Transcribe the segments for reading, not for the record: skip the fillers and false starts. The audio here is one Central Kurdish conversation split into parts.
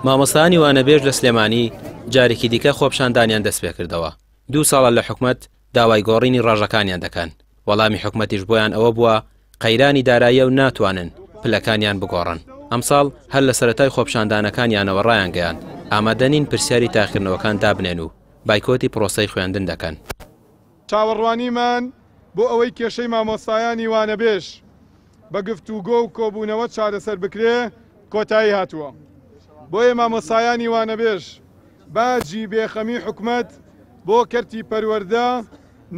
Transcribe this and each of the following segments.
مامۆستایانی وانەبێژ لە سلێمانی جارێکی دیکە خۆپیشاندانیان دەستپێکردەوە. دوو ساڵە لە حکومەت داوای گۆڕینی ڕاژەکانیان دەکەن، وەڵامی حکومەتیش بۆیان ئەوە بووە قەیرانی داراییە و ناتوانن پلەکانیان بگۆڕن. ئەمساڵ هەر لە سەرەتای خۆپیشاندانەکانیانەوە ڕایانگەیاند، ئامادە نین پرسیاری تاقیکردنەوەکان دابنێن و بایکۆتی پرۆسەی خوێندن دەکەن. چاوەڕوانیمان بۆ ئەوەی کێشەی مامۆستایانی وانەبێژ بە گفتوگۆ و کۆبوونەوە چارەسەر بکرێ کۆتایی هاتووە، بۆیە مامۆستایانی وانەبێژ باجی بێخەمی حکومەت بۆ کەرتی پەروەردە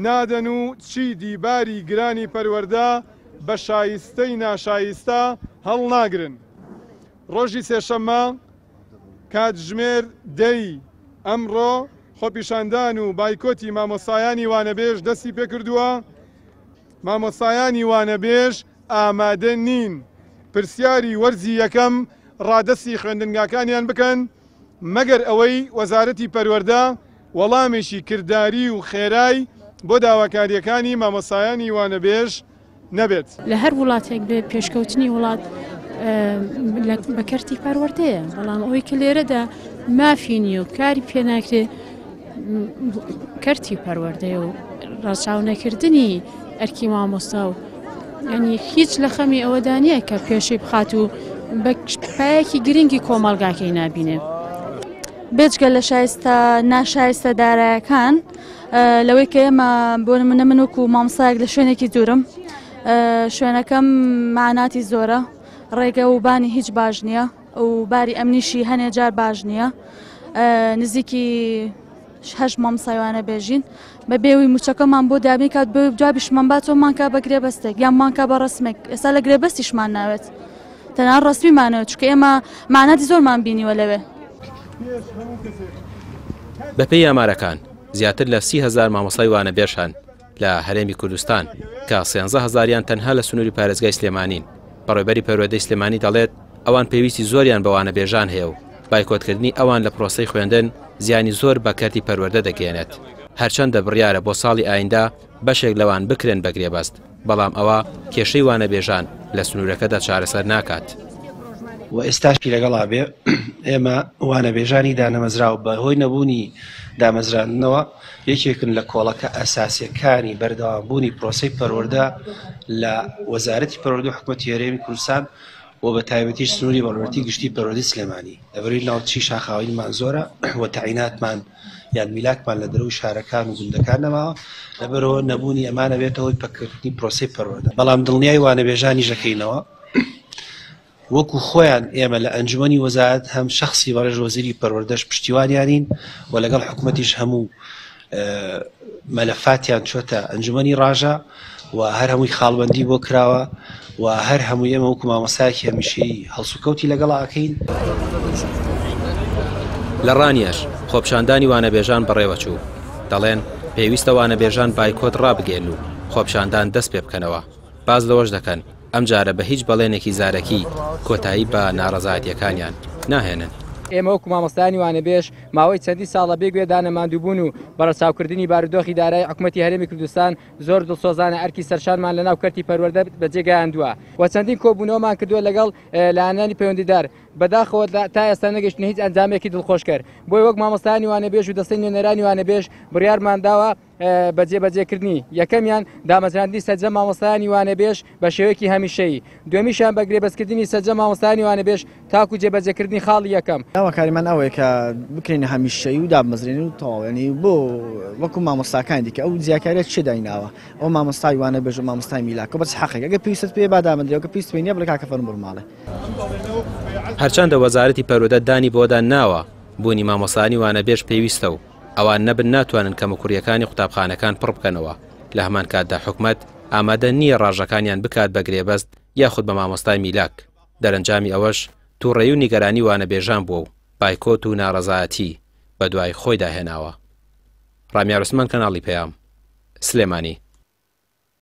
نادەن و چیدی باری گرانی پەروەردە بە شایستەی ناشایستە هەڵناگرن. ڕۆژی سێشەممە کاتژمێر دە ی ئەمڕۆ خۆپیشاندان و بایکۆتی مامۆستایانی وانەبێژ دەستی پێکردووە، مامۆستایانی وانەبێژ ئامادە نین پرسیاری وەرزی یەکەم ڕادەستی خوێندنگاکانیان بکەن، مەگەر ئەوەی وەزارەتی پەروەردە وەڵامێکی کرداری و خێرای بۆ داواکارییەکانی مامۆستایانی وانەبێژ نەبێت. لە هەر وڵاتێک بێ پێشکەوتنی وڵات بە کەرتی پەروەردەیە، بەڵام ئەوەی کە لێرەدا مافی نییە و کاری پێ ناکرێ کەرتی پەروەردەیە و ڕەچاو نەکردنی ئەرکی مامۆستا و ینی هیچ لە خەمی ئەوەدا نییە کە پێشی بخات و بە پایەکی گرنگی کۆمەڵگاکەی نابینێ. بێجگە لە شایستە ناشایستە دارایەکان لەوەی کە ئێمە بۆ نمونە من وەکو مامۆستایەک لە شوێنێکی دوورم شوێنەکەم مەعناتی زۆرە ڕێگە و بانی هیچ باش نییە و باری ئەمنیشی هەنێ جار باش نییە نزیکی هەش مامۆستایوانە بێژین بە بێوی موچەکەمان بۆ دابین کات بۆ جوابیشمان باتەوە مانکا بە گرێبەستێک یان مانکا بە ڕسمێک ئێستا لە گرێبەستیشمان ناوێت تەنها ڕسمیمانەوە چونکە ئێمە معناتی زۆرمان بینیوە لەوێ. بەپێی ئامارەکان زیاتر لە 30 هەزار مامۆستای وانەبێژ هەن لە هەرێمی کوردستان کە 13 هەزاریان تەنها لە سنووری پارێزگای سلێمانین. بەڕێوەبەری پەروەردەی سلێمانی دەڵێت ئەوان پێویستی زۆریان بە وانەبێژان هەیە و بایکۆتکردنی ئەوان لە پرۆسەی خوێندن زیانی زۆر بە کەرتی پەروەردە دەگەیەنێت. هەرچەندە بڕیارە بۆ ساڵی ئایندە بەشێک لەوان بکرێن بە گرێبەست، بەڵام ئەوە کێشەی وانەبێژان لە سنوورەکەدا چارەسەر ناکات. و ئێستاشی لەگەڵا بێ ئێمە وانەبێژانی دانەمەزراو بە هۆی نەبوونی دامەزراندنەوە یەکێکن لە کۆڵەکە ئەساسیەکانی بەردەوامبوونی پرۆسەی پەروەردە لە وەزارەتی پەروەردە و حکومەتی هەرێمی کوردستان و بە تایبەتیش سنووری بەڕێوەبەرێتی گشتی پەروەردەی سلێمانی لەبەرەی ناوچەی شاخاویمان زۆرە و تەعیناتمان یان میلاکمان لە دەرەوەی شارەکان و گوندەکان نەماوە لەبەرەوە نەبوونی ئەمانە بێتە هۆی پەککەوتنی پرۆسەی پەروەردە بەڵام دڵنیای وانەبێژانیش دەکەینەوە وەکو خۆیان ئێمە لە ئەنجومەنی وەزارەت هەم شەخسی بەڕێز وەزیری پەروەردەش پشتیوانیانین و لەگەڵ حکومەتیش هەموو مەلەفاتیان چۆتە ئەنجومەنی ڕاژە و هەر هەمووی خاڵبەندی بۆ کراوە و هەر هەمووی ئێمە وەکو مامۆستایەکی هەمیشەیی هەڵسوکەوتی لەگەڵا ئەکەین. لە ڕانیەش خۆپیشاندانی وانەبێژان بەڕێوەچوو، دەڵێن پێویستە وانەبێژان بایکۆت ڕابگەیەن و خۆپیشاندان دەست پێ بکەنەوە. باس لەوەش دەکەن، ئەمجارە بە هیچ بەڵێنێکی زارەکی کۆتایی بە ناڕەزایەتییەکانیان ناهێنن. ئێمە وەکو مامۆستایانی وانەبێژ ماوەی چەندین ساڵە بێ گوێدانە ماندووبوون و بە ڕەچاوکردنی بارودۆخی دارایی حکومەتی هەرێمی کوردستان زۆر دڵسۆزانە ئەرکی سەرشانمان لەناو کەرتی پەروەردە بەجێ گەیاندووە و چەندین کۆبوونەوەمان کردووە لەگەڵ لایەنانی پەیوەندیدار بەداخەوە تا ئێستا نەگەیشتنە هیچ ئەنجامێکی دڵخۆشکەر بۆیە وەک مامۆستایانی وانەبێژ و دەستەی نوێنەرانی وانەبێژ بڕیارمان داوە بە جێبەجێکردنی، یەکەمیان دامەزراندنی سەرجەم مامۆستایانی وانەبێژ بە شێوەیەکی هەمیشەیی، دووەمیشیان بە گرێبەستکردنی سەرجەم مامۆستایانی وانەبێژ تاکو جێبەجێکردنی خاڵی یەکەم. داواکاریمان ئەوەیە کە بکرێنە هەمیشەیی و دابمەزرێن و تەواو، یانی بۆ وەکو مامۆستاکانی دیکە ئەو جیاکاریە کێ دایناوە؟ ئەو مامۆستای وانەبێژ و مامۆستای میلاکە بەس حەقێک ئەگەر پێویستت پێیە با دابندرێ ئەگەر پێویست پێی نییە بڵێ کاکە فەرموو بڕۆ ماڵێ. هەرچەندە وەزارەتی پەروەردە دانی بەوەدا ناوە بوونی مامۆستایانی وانەبێژ پێویستە و ئەوان نەبن ناتوانن کەموکوڕییەکانی قوتابخانەکان پڕ بکەنەوە، لە هەمان کاتدا حکومەت ئامادە نییە ڕاژەکانیان بکات بە گرێبەست یاخود بە مامۆستای میلاک، دەرەنجامی ئەوەش توڕەیی و نیگەرانی وانەبێژان بووە و بایکۆت و ناڕەزایەتی بەدوای خۆیدا هێناوە. ڕامیار عوسمان کەناڵی پەیام، سلێمانی.